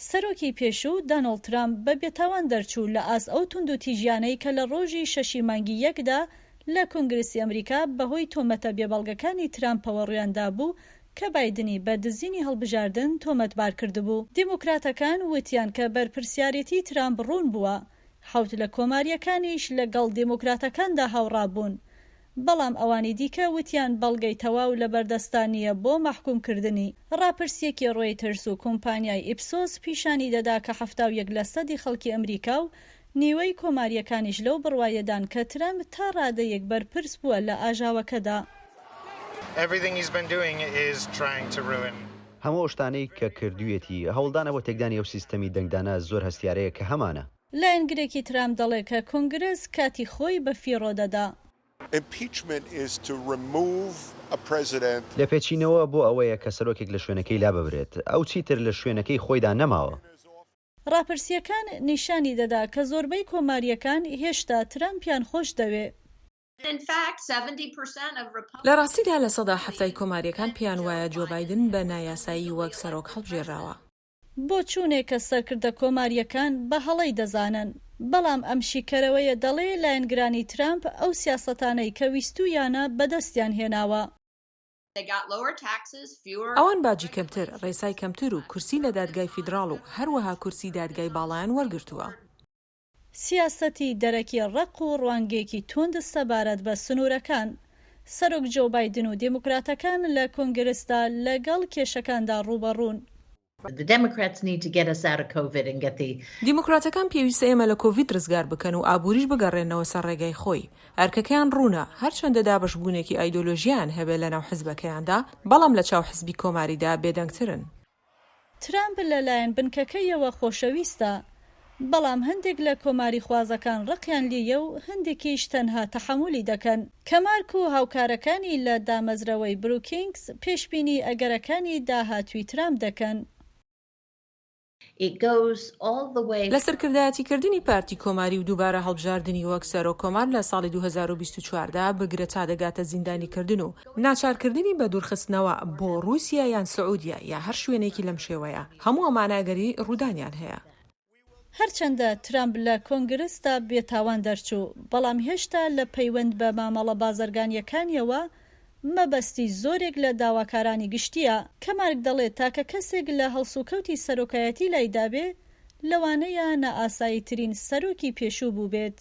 سەرۆکی پێشوو، دانۆڵد ترامپ بە بێتاوان دەرچوو لە ئاست ئەو توندوتیژیانەی کە لە ڕۆژی شەشی مانگی یەکدا لە کۆنگرسی ئەمریکا بەهۆی تۆمەتە بێبەڵگەکانی ترامپەوە ڕوویاندابوو کە بایدنی بە دزینی هەڵبژاردن تۆمەتبار کردبوو. دیموکراتەکان وتیان کە بەرپرسیارێتی ترامپ ڕوون بووە، حەوت لە کۆمارییەکانیش لەگەڵ دیموکراتەکاندا هاوڕا بوون، بەڵام ئەوانی دیکە وتیان بەڵگەی تەواو لەبەردەستا نییە بۆ مەحکومکردنی. ڕاپرسییەکی ڕۆیتەرز و کۆمپانیای ئیپسۆس پیشانی دەدا کە 71 لەسەدی خەڵکی ئەمریکا و نیوەی کۆمارییەکانیش لەو بڕوایەدان کە ترەمپ تا ڕادەیەک بەرپرس بووە لە ئاژاوەکەدا. هەموو ئەو شتانەی کە کردوویەتی، هەوڵدانە بۆ تێکدانی ئەو سیستەمی دەنگدانە زۆر هەستیارەیە کە هەمانە. لایەنگرێکی ترامپ دەڵێ کە کۆنگرس کاتی خۆی بە فیڕۆ دەدا. لێپێچینەوە بۆ ئەوەیە کە سەرۆکێک لە شوێنەکەی لاببرێت. ئەو چیتر لە شوێنەکەی خۆیدا نەماوە. ڕاپرسییەکان نیشانی دەدا کە زۆربەی کۆمارییەکان هێشتا ترامپیان خۆش دەوێ. لە ڕاستیدا 70% کۆمارییەکان پێیان وایە جۆ بایدن بە نایاسایی وەک سەرۆک هەڵبژێرراوە. بۆچوونێک کە سەرکردە کۆمارییەکان بە هەڵەی دەزانن. بەڵام ئەم شیکەرەوەیە دەڵێ لایەنگرانی ترامپ ئەو سیاسەتانەی کە ویستوویانە بەدەستیان هێناوە. ئەوان باجی کەمتر، ڕێسای کەمتر و کورسی لە دادگای فیدراڵ و هەروەها کورسی دادگای باڵایان وەرگرتووە. سیاسەتی دەرەکی ڕەق و ڕوانگەیەکی توند سەبارەت بە سنوورەکان. سەرۆک جۆو بایدن و دێموکراتەکان لە کۆنگرسدا لەگەڵ کێشەکاندا ڕووبەڕوون. دیموکراتەکان پێویستە ئێمە لە کۆڤید رزگار بکەن و ئابووریش بگەڕێننەوە سەر رێگای خۆی. ئەرکەکەیان روونە، هەرچەندە دابەشبوونێکی ئایدۆلۆژیایان هەبێ لەناو حزبەکەیاندا، بەڵام لە چاو حزبی کۆماریدا بێدەنگترن. ترامپ لەلایەن بنکەکەیەوە خۆشەویستە، بەڵام هەندێک لە کۆماریخوازەکان ڕقیان لێیە و هەندێکیش تەنها تەحەمولی دەکەن. کەمارک و هاوکارەکانی لە دامەزرەوەی بروکینگز پێشبینی ئەگەرەکانی داهاتووی ترامپ دەکەن. لە سەرکردایەتیکردنی پارتی کۆماری و دووبارە هەڵبژاردنی وەک سەرۆک کۆمار لە ساڵی 2024 دا بگرە تا دەگاتە زیندانیکردن و ناچارکردنی بە دوورخستنەوە بۆ ڕووسیا یان سعودیە یا هەر شوێنێکی لەم شێوەیە، هەموو ئەمانە ئەگەری ڕوودانیان هەیە. هەرچەندە ترامپ لە کۆنگرسدا بێتاوان دەرچوو، بەڵام هێشتا لە پەیوەند بە مامەڵە بازرگانییەکانیەوە مەبەستی زۆرێک لە داواکارانی گشتییە. کەمارک دەڵێت تاکە کەسێک لە هەڵسوکەوتی سەرۆکایەتی لایدابێ، لەوانەیە نائاساییترین سەرۆکی پێشوو بووبێت.